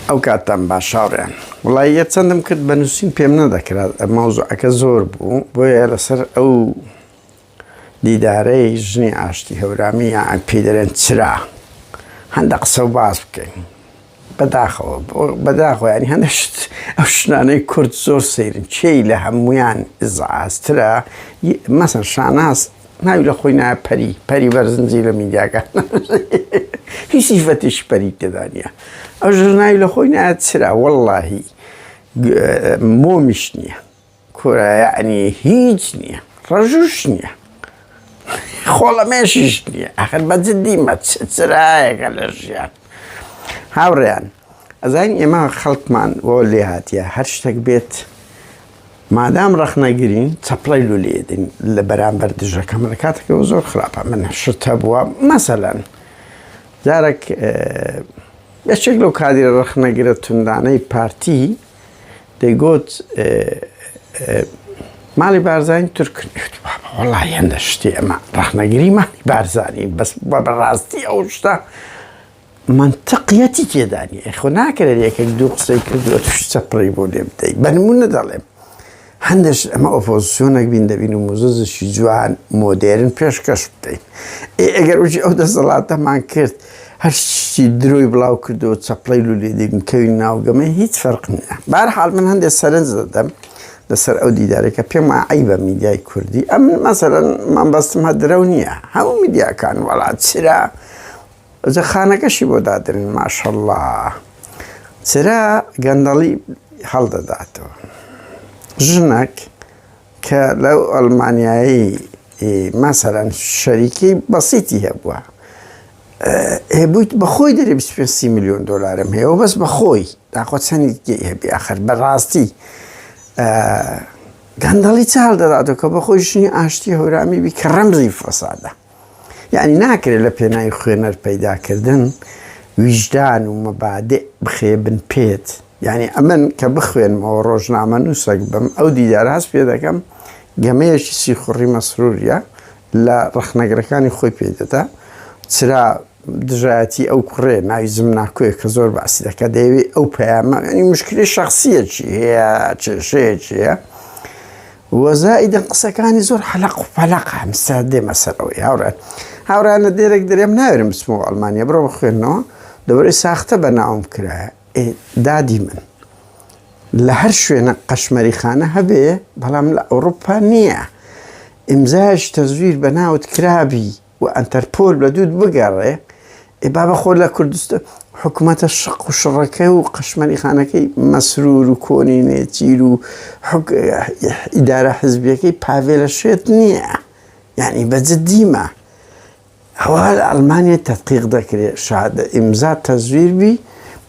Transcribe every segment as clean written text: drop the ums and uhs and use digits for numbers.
ئەو کاتتان باش هاوڕێیان. وڵی یە چەندم کرد بە نووسین پێم نەدەکرا مەوزوعەکە زۆر بوو بۆیە لەسەر ئەو دیدارەی ژنی ئاشتی هەورامی یان پێی دەرێن چرا هەندە قسە و باس بکەین بەداخەوە بەداخەوە ینی هەندە شت ئەو شتانەی کورد زۆر سەیرن چێی لە هەمویان ئزعازترە مەسەن شاناز ناوی لە خۆی نایە پەری پەری بەرزنجی لە میدیاکان هیچ سیفەتێکی پەری تێدا نییە ئەو ژن ناوی لە خۆی نایە چرا وەڵڵاهی مۆمیش نییە کورە یعنی هیچ نییە ڕەژوش نییە خۆڵەمێشیش نییە ئەخر بە جدی مە چ چرایەکە لە ژیان هاوڕێیان ئەزانین ئێمە خەڵکمان بۆ لێ هاتیە هەر شتێک بێت مادام ڕەخنەگرین چەپڵەی لۆ لێدەین لە بەرامبەر دژەکەم لە کاتێکەوە زۆر خراپە من شت هەبووە مەسەلەن جارێک یەکێک لەو کادیرە ڕەخنەگرە توندانەی پارتی دەیگوت ماڵی بارزانی تورکن وەڵی هەندە شتی ئەمە ڕەخنەگری ماڵی بارزانی بەس بە بەڕاستی ئەو شتە مەنتقیەتی تێدا نیە خۆ ناکرێت یەکێک دوو قسەی کردووە توش چەپڕی بۆ لێ بدەیت بە نمونە دەڵێم هەندێک ئەمە ئۆپۆزیسیۆنێک بین دەبین و موززشی جوان مۆدێرن پێشکەش بدەین ئێ ئەگەر وجی ئەو دەسەڵاتەمان کرد هەرچی درۆی بڵاو کردەوە چەپڵەی لولێ دەبین کەوین ناوگەمە هیچ فەرق نییە بارحاڵ من هەندێک سەرنج دەدەم لەسەر ئەو دیدارێکە پێم وایە عەیبە میدیای کوردی ئەم مەسەلەن مەبەستم هە درەو نییە هەموو میدیاکان وەڵا چرا ئەوجا خانەکەشی بۆ دادەنێن ماشەڵڵا چرا گەندەڵی هەڵدەداتەوە ژنەک کە لەو ئەڵمانیایی مەسەلەن شەریکی بەسیتی هەبووە هەبوویت بەخۆی دەرێ 25 میلیۆن دلارم هەیە و بەس بەخۆی داخۆ چەندی هەبی ئاخر بەڕاستی گەندەڵی چ هەڵدەداتەوە کە بەخۆی ژنی ئاشتی هەورامی بی کە ڕەمزی فەسادە یەعنی ناکرێت لە پێناوی خوێنەر پەیداکردن ویژدان و مەبادئ بخەیە بن پێت، یەعنی ئەمن کە بخوێنمەوە ڕۆژنامەنووسەک بم ئەو دیدارە هەست پێ دەکەم گەمەیەکی سیخوڕی مەسروریە لە ڕەخنەگرەکانی خۆی پێ دەدا چرا دژایەتی ئەو کوڕێ ناوی زمناکۆیە کە زۆر باسی دەکات دەیەوێت ئەو پەیامە یعنی مشکلی شخصیەکی هەیە کێشەیەکی هەیە وە زائیدەن قسەکانی زۆر حەلەق و پەلەقە هەمسا دێمە سەر ئەوەی هاوڕێ هاوڕیان لە دێرێک دەرێم ناوێرم بچمەوە ئەڵمانیا بڕۆ بخوێنەوە دەورەی ساختە بە ناوم کرایە دادی من لە هەر شوێنە قەشمەری خانە هەبێ بەڵام لە ئەوروپا نییە ئیمزایش تەزویر بە ناوت کرابی و ئەنتەرپۆل بە دووت بگەڕێ ئێ بابە خۆ لە کوردستان حکومەتە شەق و شڕەکەی و قەشمەری خانەکەی مەسرور و کۆنی نێچیر و ئیدارە حزبیەکەی پاڤێلە شێت نییە یعنی بە جدیمە ئەوە لە ئەڵمانیا تەدقیق دەکرێت شادە ئیمزا تەزویر بی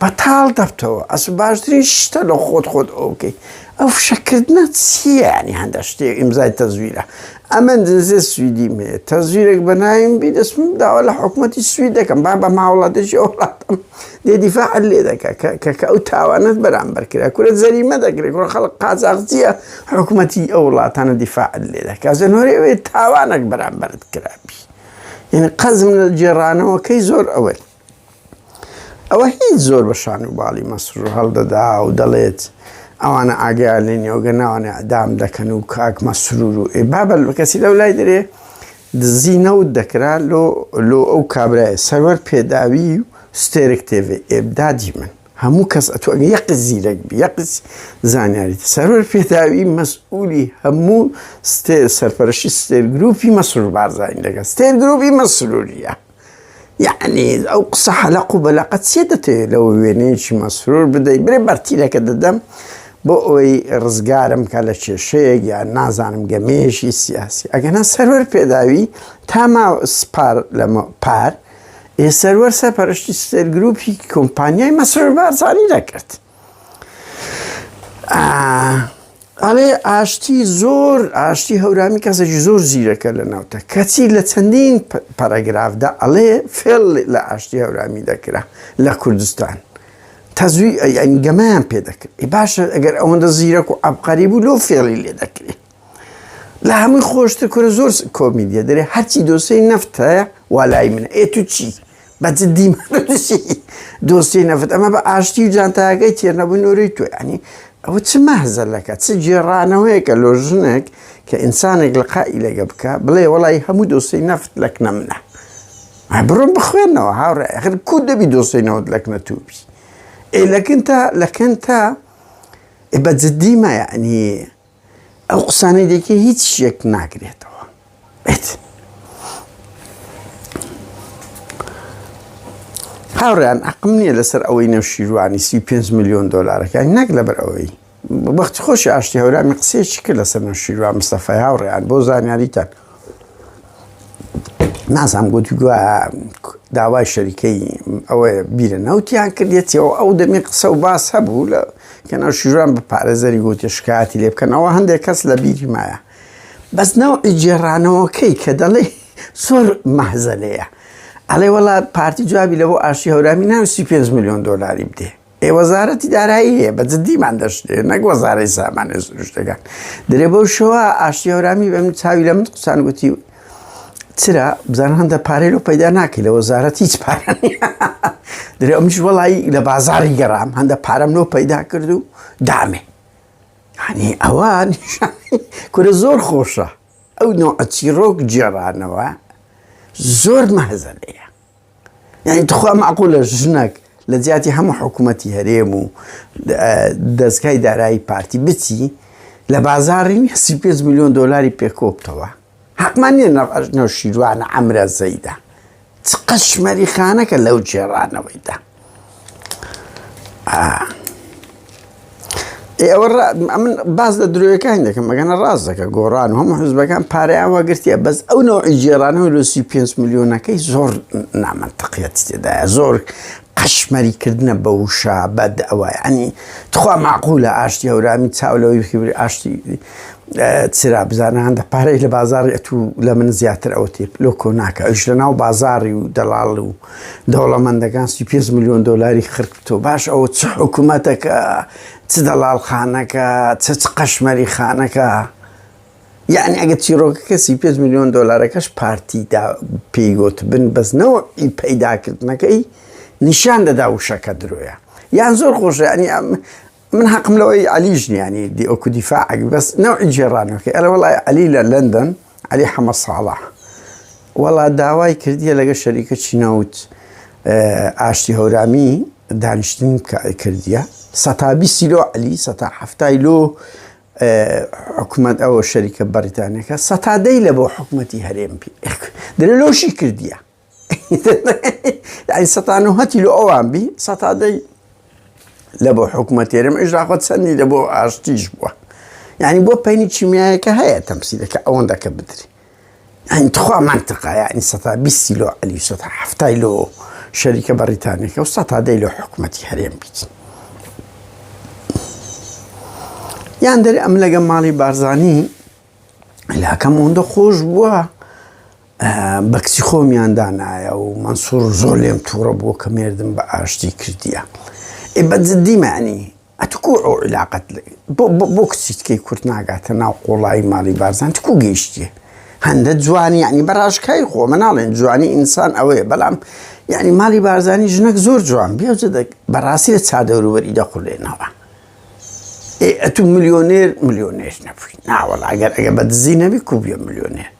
بەتاڵ دەبتەوە ئەس باشترین شتە لە خۆت خۆت ئەو بکەی ئەو فشەکردنە چییە ینی هەندە شتێک ئیمزای تەزویرە ئەمن جنسێ سویدیم هەیە تەزویرێک بە ناویم بی دەستم داوا لە حکوومەتی سوید دەکەم با بە ماوڵاتێکی ئەو وڵاتم دێ دیفاع لێ دەکا کە کە کە ئەو تاوانەت بەرامبەر کرا کورە جەریمە دەکرێت کورە خەڵک قاچاخچییە حکوومەتی ئەو وڵاتانە دیفاع لێ دەکا زەنۆرێ ئەوێ تاوانێک بەرامبەرت کرابی یعنی قەزم لە گێڕانەوەکەی زۆر ئەوەی ئەوە هیچ زۆر بە شان و باڵی مەسرور هەڵدەدا و دەڵێت ئەوانە ئاگایان لێ نییە وگە ناوانە ئەدام دەکەن و کاک مەسرور و ئێ بابە کەسی لەو لای دەرێ دزی نەوت دەکرا لۆ لۆ ئەو کابرایە سەروەر پێداوی و ستێرک تێڤێ ئێ دادی من هەموو کەس ئەتۆ ئەگە یەک زیرەک بی یەک زانیاری سەروەر پێداوی مەسئولی هەموو ستێر سەرپەرشتی ستێر گروپی مەسرور بارزانی دەکات ستێر گروپی مەسروریە یەعنی ئەو قسە حەلەق و بەلەقە چیە دەتەوێت لەوە وێنەیەکی مەسرور بدەی برێ بەرتیلەکە دەدەم بۆ ئەوەی ڕزگارم کە لە کێشەیەک یان نازانم گەمەیەکی سیاسی ئەگەنا سەروەر پێداوی تا ما سپار لەمە پار ئێ سەروەر سەرپەرشتی ستێر گروپی کۆمپانیای مەسرور بارزانی دەکرد ئەڵێ ئاشتی زۆر ئاشتی هەورامی کەسێکی زۆر زیرەکە لە ناوتە کەچی لە چەندین پەرەگرافدا ئەڵێ فێڵ لە ئاشتی هەورامی دەکرا لە کوردستان تەزوی ئەنی گەمەیان پێ دەکرد باشە ئەگەر ئەوەندە زیرەک و عەبقەری بوو لۆ فێڵی لێ دەکرێت لە هەمووی خۆشتر کورە زۆر کۆمیدیە دەرێ هەرچی دۆسەی نەفتە والای منە ئێ تو چی بە جدی چی؟ دۆسیەی نەفت ئەمە بە ئاشتی و جانتایەکەی تێر نەبوو نۆرەی تۆ ینی ئەوە چ مەهزەلەکە چ گێڕانەوەیەکە لۆ ژنێک کە ئینسانێک لقائی لەگە بکە بڵێ وەڵی هەموو دۆسیەی نەفت لەکنە منە بڕۆن بخوێنەوە هاوڕێ ئەخر کو دەبی دۆسیەی نەوت لەکنە توبی ئێ لەکن تا لەکن تا بە جدی ما یعنی ئەو قسانەی دەکەی هیچ شتێک ناگرێتەوە بێت هاوڕیان عقم نییە لەسەر ئەوەی نەوشیروانی 35 میلیۆن دلارەکان نەک لەبەر ئەوەی وەختی خۆشی ئاشتی هەورامی قسەیەکی کرد لەسەر نەوشیروان مستەفای هاوڕێیان بۆ زانیاریتان نازانم گوتی گوایە داوای شەریکەی ئەوە بیرە نەوتیان کردێتەوە ئەو دەمی قسە و باس هەبوو لە کە نەوشیروان بە پارێزەری گوتی شکایەتی لێ بکەن ئەوە هەندێک کەس لە بیری مایە بەس نەوعی گێڕانەوەکەی کە دەڵێ زۆر مەهزەلەیە ئەڵێ وەڵا پارتی جوابی لەبۆ ئاشتی هەورامی ناوی 35 میلیۆن دۆلاری بدێ ئێ وەزارەتی دارایی هەیە بە جدیمان دەشتێ نەک وەزارەی سامانە سروشتەکان درێ بەو شەوە ئاشتی هەورامی بە من چاوی لە من قسان گوتی چرا بزان هەندە پارەی لۆ پەیدا ناکەی لە وەزارەت هیچ پارە نییە درێ ئەمش وەڵی لە بازاری گەڕام هەندە پارەم لۆ پەیدا کرد و دامێ یعنی ئەوە نیشانی کورە زۆر خۆشە ئەو نوعە چیڕۆک گێڕانەوە زۆر مەهزەلەیە یانی تخوا مەعقولە ژنەک لە جیاتی هەموو حکوومەتی هەرێم و دەزگای دارایی پارتی بچی لە بازاڕی نیە 35 میلیۆن دۆلاری پێکۆبتەوە حەقمان نییە نەوشیروانە ئەمرە زەیدە چ قەشمەری خانەکە لەو گێڕانەوەیدا ئەوە من باس لە درۆیەکان دەکەم مەگەنە ڕاست دەکە گۆڕان و هەموو حزبەکان پارەیان وەگرتیە بەس ئەو نەوعی گێڕانەوە لۆ 35 میلیۆنەکەی زۆر نامەنتەقیەت تێدایە زۆر قەشمەری کردنە بە وشە بەد ئەوە ینی تخوا معقولە ئاشتی هەورامی چاو لەوەی بکەی ئاشتی چرا بزانە هەندە پارەی لە بازاڕی ئەتوو لە من زیاتر ئەوە تێ لۆ کۆ ناکە ئەوش لە ناو بازاڕی و دەڵاڵ و دەوڵەمەندەکان 35 میلیۆن دۆلاری خرک تۆ باش ئەوە چ حکوومەتەکە چ دەڵاڵ خانەکە چ چ قەشمەری خانەکە یعنی ئەگە چیرۆکەکە 35 میلیۆن دۆلارەکەش پارتی دا پێی گوتبن بەس نەوەی پەیداکردنەکەی نیشان دەدا وشەکە درۆیە یان زۆر خۆشە ینی ئەم من حەقم لەوەی عەلیش نییە ینی دی ئۆکو دیفاعەک بەس نەوعی گێڕانەوەکەی ئەرە وەڵای عەلی لە لەندەن عەلی حەمە ساڵح وەڵا داوای کردیە لەگە شەریکە چینەوت ئاشتی هەورامی دانیشتن کردیە سەتا بیستی لۆ عەلی سەتا حەفتای لۆ حکومەت ئەوە شەریکە بەریتانەکە سەتا دەی لە بۆ حکومەتی هەرێم پێ درێ لۆشی کردیە یعنی سەتا نۆهەتی لۆ ئەوان بی سەتا دەی لە بۆ حکوومەت هەرێم ئیش خۆ چەندی لە بۆ ئاشتیش بووە یعنی بۆ پەینی کیمیایەکە هەیە تەمسیلەکە ئەوەندەکە بدری یعنی تخوا منطقە یعنی سەتا بیستی لۆ عەلی سەتا حەفتای لۆ شەریکە بەریتانیەکە و سەتا دەی لۆ حکوومەتی هەرێم بیت یان دەرێ ئەم لەگە ماڵی بارزانی لاکەم ئەوەندە خۆش بووە بە کچی خۆمیان دانایە و مەنسوور زۆر لێم تووڕە بووە کە مێردم بە ئاشتی کردیە. ئێ بە جدی مەعنی ئەتکو ئەو عیلاقەت بۆ بۆ کچیتکەی کورد ناگاتە ناو قوڵایی ماڵی بارزان تکو گەیشتیە هەندە جوانی یعنی بەڕاشکای خۆ مناڵێن جوانی ئینسان ئەوەیە بەڵام یعنی ماڵی بارزانی ژنەک زۆر جوان بێوجە بەڕاستی لە چادەوروبەری دەخولێنەوە ئێ ئەتوو ملیۆنێر ملیۆنێر نەبووی ناوەڵا ئەگەر ئەگە بە دزی نەبی کو بیە ملیۆنێر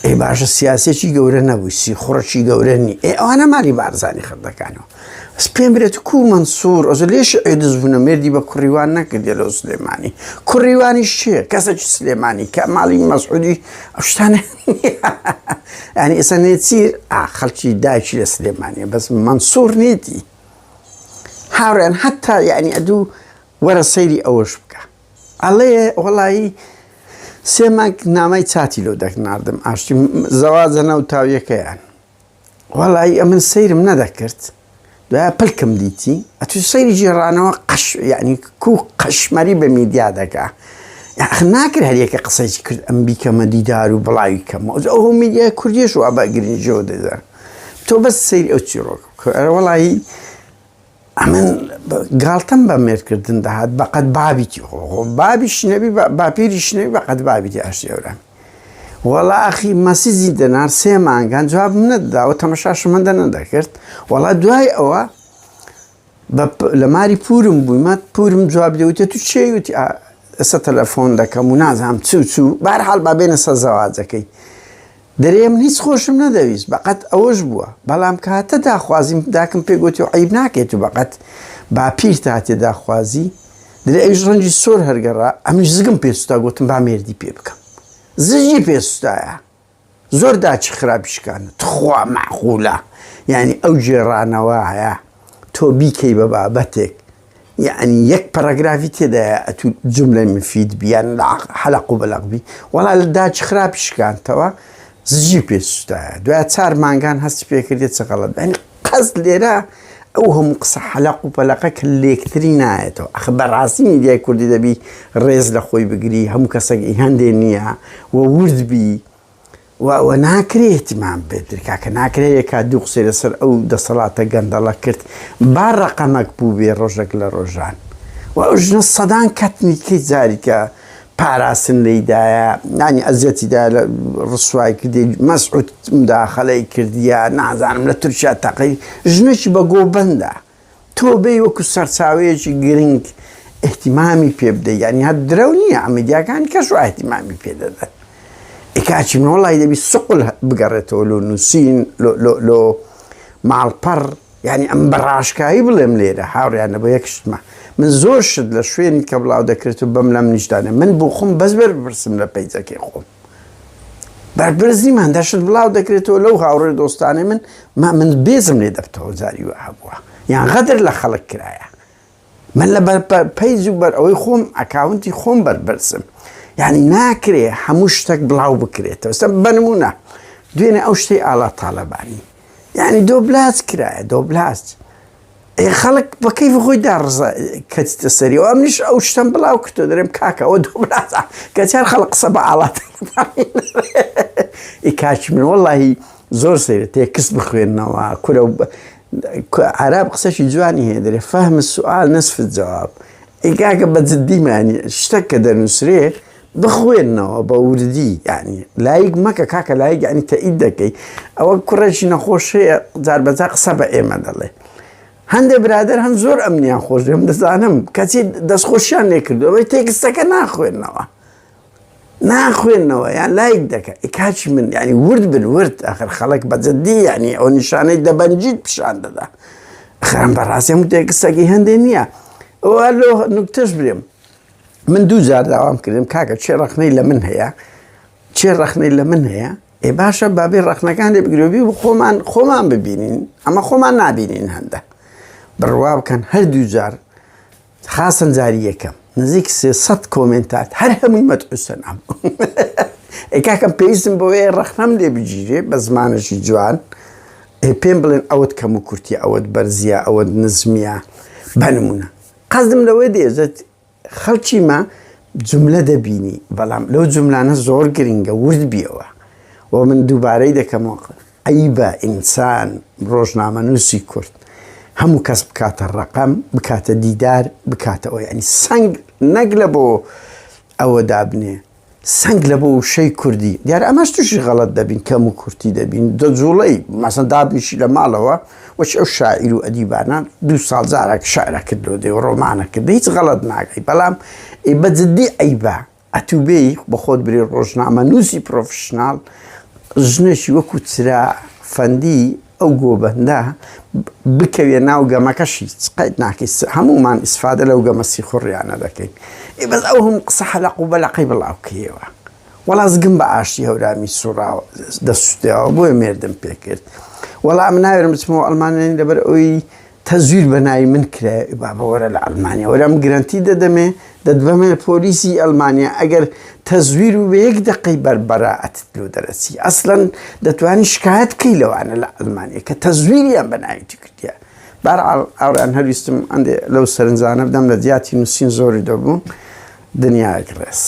ئێ باشە سیاسێکی گەورە نەبووی سیخوڕەکی گەورە نی ئێ ئەوانە مالی بارزانی خردەکانەوە بەس پێم برێت کو مەنسوور ئەزە لێش ئێدز بوونە مێردی بە کوڕیوان نەکردێ لەو سلێمانی کوڕیوانیش چییە کەسێکی سلێمانی کە ماڵی مەسعودی ئەو شتانە ینی ئێستا نێچیر ئا خەڵکی دایکی لە سلێمانیە بەس مەنسوور نیتی هاوڕێیان هەتا یعنی ئەدوو وەرە سەیری ئەوەش بکە ئەڵێ وەڵایی سێ مانگ نامەی چاتی لۆ دەناردم ئاشتی زەواجە ناو تاویەکەیان وەڵایی ئەمن سەیرم نەدەکرد دوای پلکم دیتی ئەتو سەیری گێڕانەوە قەش یعنی کو قەشمەری بە میدیا دەکا ناکرد هەریەکە قسەی کرد ئەم بیکەمە دیدار و بڵاوی کەمەوە ئەو میدیای کوردیش وا بە گرنگیەوە دەدەن تۆ بەس سەیری ئەو چیڕۆکە بکە ئەرە وەڵایی ئەمن گاڵتەم بە مێردکردن دەهات بەقەد بابیتی خۆ خۆ بابیش نەبی باپیریش نەبی بەقەد بابیتی ئاشتی ئەوران وەڵا ئەخی مەسیجی دەنار سێ مانگان جوابم نەداوە تەمەشاشم هەندە نەدەکرد وەڵا دوای ئەوە. لە ماری پورم بووی مات پورم جواب دەوتێ تو چێ وتی ئێستا تەلەفۆن دەکەم و نازانم چ و چ و بەهەرحاڵ با بێنە سەر زەواجەکەی. دەرێ من هیچ خۆشم نەدەویست بەقەت ئەوەش بووە بەڵام کە هاتە داخوازیم داکم پێ گوتی و عەیب ناکەیت و بەقەت باپیرت هاتێ داخوازی دەرێ ئەویش ڕەنگی سۆر هەرگەڕا ئەمنیش زگم پێ سوتا گوتم با مێردی پێ بکەم زگی پێ سوتایە زۆر داچی خراپی شکاند تخوا مەعقولە یعنی ئەو گێڕانەوە هەیە تۆ بیکەی بە بابەتێک یعنی یەک پەراگرافی تێدایە ئەتوو جملەی مفید بی یان حەلق و بەلەق بی وەڵا لە داچی خراپی شکاندتەوە زجی پێ سوتایە دوای چار مانگان هەستی پێکردێت چ غەڵەت یعنی قەست لێرە ئەو هەموو قسە حەلەق و پەلەقە کە لێکتری نایەتەوە ئەخ بەڕاستی میدیای کوردی دەبی ڕێز لە خۆی بگری هەموو کەسێک ئی هەندێ نییە و ورد بی و ئەوە ناکرێ اهتمام بێتر کاکە ناکرێ یەکا دوو قسەی لەسەر ئەو دەسەڵاتە گەندەڵە کرد با ڕەقەمەک بوو بێ ڕۆژێک لە ڕۆژان و ئەو ژنە سەدان کەتنیکەی جاریکە پاراستن لێیدایە یانی ئەزیەتی دایە لە ڕسوای کردی مەسعود مداخلەی کردیە نازانم لە تورکیا تەقەی ژنێکی بە گۆبەندە تۆ بێی وەکو سەرچاوەیەکی گرنگ اهتمامی پێ بدەی یعنی هەر درەو نییە میدیاکان کەش وا اهتمامی پێ دەدەن ئێکاچی من وەڵی دەبی سقل بگەڕێتەوە لۆ نووسین لۆ لۆ لۆ ماڵپەڕ یانی ئەم بە ڕاشکاوی بڵێم لێرە هاوڕیانە بۆ یەک شتمە من زۆر شت لە شوێنی کە بڵاو دەکرێت و بەم لەم نیشتانە من بۆ خۆم بەس بەرپرسم لە پەیجەکەی خۆم بەرپرس نیم هەندە شت بڵاو دەکرێتەوە لەو هاوڕێ دۆستانەی من ما من بێزم لێ دەبتەوە جاری وا هەبووە یان غەدر لە خەڵک کرایە من لە بەر پەیج و بەر ئەوەی خۆم ئەکاونتی خۆم بەرپرسم یعنی ناکرێ هەموو شتێک بڵاو بکرێتەوە سە بەنمونە دوێنێ ئەو شتەی ئاڵا تاالبانی یعنی دۆبلاج کرایە دۆبلاج ئێ خەڵک بە کەیف خۆی داڕزە کەچتە سەری و ئەمنیش ئەو شتم بڵاو کردو دەرێم کاکە ئەوە دۆبلاجە کەچار خەڵک قسە بە ئاڵا ئی کاکی من وەڵی زۆر سەیرە تێکست بخوێنەوە کورە عەرەب قسەشی جوانی هەیە دەرێ فهم السؤال نصف الجواب ئەی کاکە بە جدی مانی شتەک کە دەنووسرێ بخوێنەوە بە وردی یعنی لایک مەکە کاکە لایک یعنی تەئید دەکەی ئەوە کوڕێکی نەخۆش هەیە جار بەجار قسە بە ئێمە دەڵێ هەندێک برادەر هەن زۆر ئەمنیان خۆش دێم دەزانم کەچی دەستخۆشیان لێ کردو ئەوەی تێکستەکە ناخوێنەوە ناخوێنەوە یان لایک دەکە ئەی کاکی من یعنی ورد بن ورد ئەخر خەڵک بە جدی یعنی ئەو نیشانەی دەبەنجیت پیشان دەدا ئەخرم بەڕاستی هەموو تێکستەکەی هەندێ نییە ئەوە لۆ نوکتەش برێم من دوو جار داوام کردم کاکە چێ ڕەخنەی لە من هەیە چێ ڕەخنەی لە من هەیە ئێ باشە بابێ ڕەخنەکان لێ بگرێ و خۆمان خۆمان ببینین ئەمە خۆمان نابینین هەندە بڕوا بکەن هەر دوو جار خاسەن جاری یەکەم نزیک 300 comment هات هەر هەمووی مەدح و سەنا بوو ئێ کاکەم پێویستم بەوەیە ڕەخنەم لێ بگیرێ بە زمانێکی جوان ئێ پێم بڵێن ئەوەت کەم و کورتیە ئەوەت بەرزیە ئەوەت نزمیە بە نمونە قەزدم لەوە دێزت خەڵکی مە جملە دەبینی بەڵام لەو جملانە زۆر گرنگە ورد بیەوە و من دووبارەی دەکەمەوە عەیبە ئینسان ڕۆژنامەنووسی کورد هەموو کەس بکاتە ڕەقەم بکاتە دیدار بکاتە ئەوە یعنی سەنگ نەک لە بۆ ئەوە دابنێ سەنگ لە بۆ وشەی کوردی دیار ئەمەش تووشی غەڵەت دەبین کەم و کورتی دەبین دەجوڵەی مەسەن دابنیشی لە ماڵەوە وەچ ئەو شاعیر و ئەدیبانە دوو ساڵ جارێک شعرە کردو دێ و ڕۆمانە کرد هیچ غەڵەت ناگەی بەڵام بە جدی عەیبە ئەتوو بێی بەخۆت برێ ڕۆژنامەنووسی professional ژنێکی وەکو چرا فەندی ئەو گۆبەندە بکەوێ ناو گەمەکەشی قەت ناکەی هەمومان ئیسفادە لەو گەمە سیخوڕیانە دەکەین ئێ بەس ئەو هەم قسە حەلەق و بەلەقەی بڵاوکەیەوە وەڵا زگم بە ئاشتی هەورامی سوڕاوە دەسوتەوە بۆیە مێردم پێکرد وەڵا من ناوێرم بچمەوە ئەڵمانیا لەبەر ئەوی تەزویر بە ناوی من کرایە ئەی بابە وەرە لە ئەڵمانیا وەرە ئەم گرەنتی دەدەمێ دەتبەمە پۆلیسی ئەڵمانیا ئەگەر تەزویر و بە یەک دەقەی بەر بەرائەتت لۆ دەرەچی ئەسڵەن دەتوانی شکایەت بکەی لەوانە لە ئەڵمانیا کە تەزویریان بە ناوی تو کردیە بارحاڵ ئاوڕیان هەرویستم ئەندێ لەو سەرنجانە بدەم لە جیاتی نووسین زۆری دەبوو دنیایەک ڕێز.